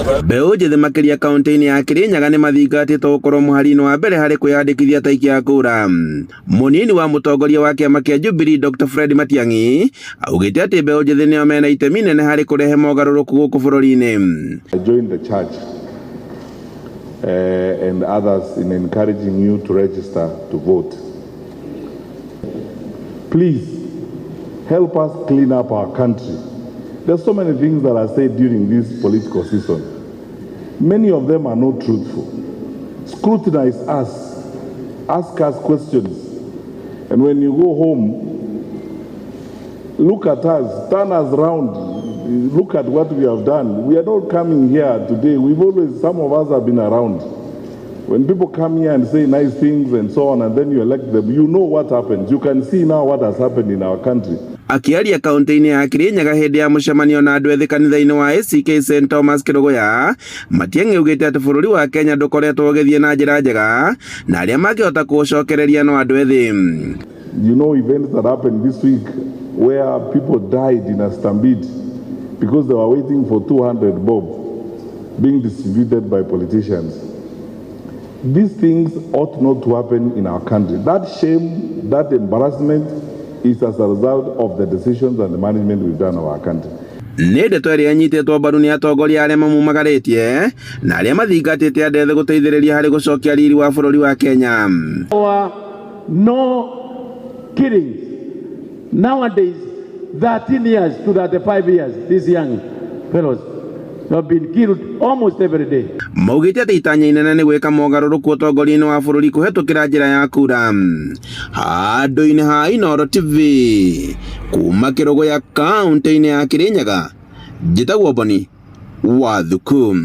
Mbeũ njĩthĩ makĩria kaunti-inĩ ya Kirinyaga nĩ mathingatĩtwo gũkorwo mũhari-inĩ wa mbere harĩ kwĩyandĩkithia ta aikia a kura. Mũnini wa mũtongoria wa kĩama kĩa Jubilee Dr. Fred Matiang'i augĩte atĩ mbeũ njĩthĩ nĩo mena itemi nene harĩ kũrehe mogarũrũku gũkũ bũrũri-inĩ. I join the church and others in encouraging you to register to vote. Please help us clean up our country. There's so many things that are said during this political season. Many of them are not truthful. Scrutinize us, ask us questions. And when you go home, look at us, turn us round, look at what we have done. We are not coming here today. We've always, some of us have been around. When people come here and say nice things and so on, and then you elect them, you know what happens. You can see now what has happened in our country. Akĩaria kaunti-inĩ ya Kirinyaga hĩndĩ ya mũcemanio na andũ ethĩ kanitha-inĩ wa ACK St Thomas Kĩrũgũya, Matiang'i augĩte atĩ bũrũri wa Kenya ndũkoretwo ũgĩthiĩ na njĩra njega na arĩa mangĩhota kũũcokereria no andũ ethĩ. You know events that happened this week where people died in a stampede because they were waiting for 200 bob being distributed by politicians. These things ought not to happen in our country. That shame, that embarrassment is as a result of the decisions and the management we've done of our country. Nĩ ndeto ĩrĩa ĩnyitĩtwo mbaru nĩ atongoria arĩa mamumagarĩtie na arĩa mathingatĩte andũ ethĩ gũteithĩrĩria harĩ gũcokia riri wa bũrũri wa Kenya. No killings. Nowadays, 13 years to 35 years, these young fellows have been killed almost every day. Maugĩte atĩ itanya inene nĩ gwĩka mogarũrũku ũtongoria-inĩ wa bũrũri kũhetũkĩra njĩra ya kura. Handũ-inĩ ha Inooro TV kuma Kĩrũgũya kaunti-inĩ ya Kirinyaga, njĩtagwo Boni wa Thuku.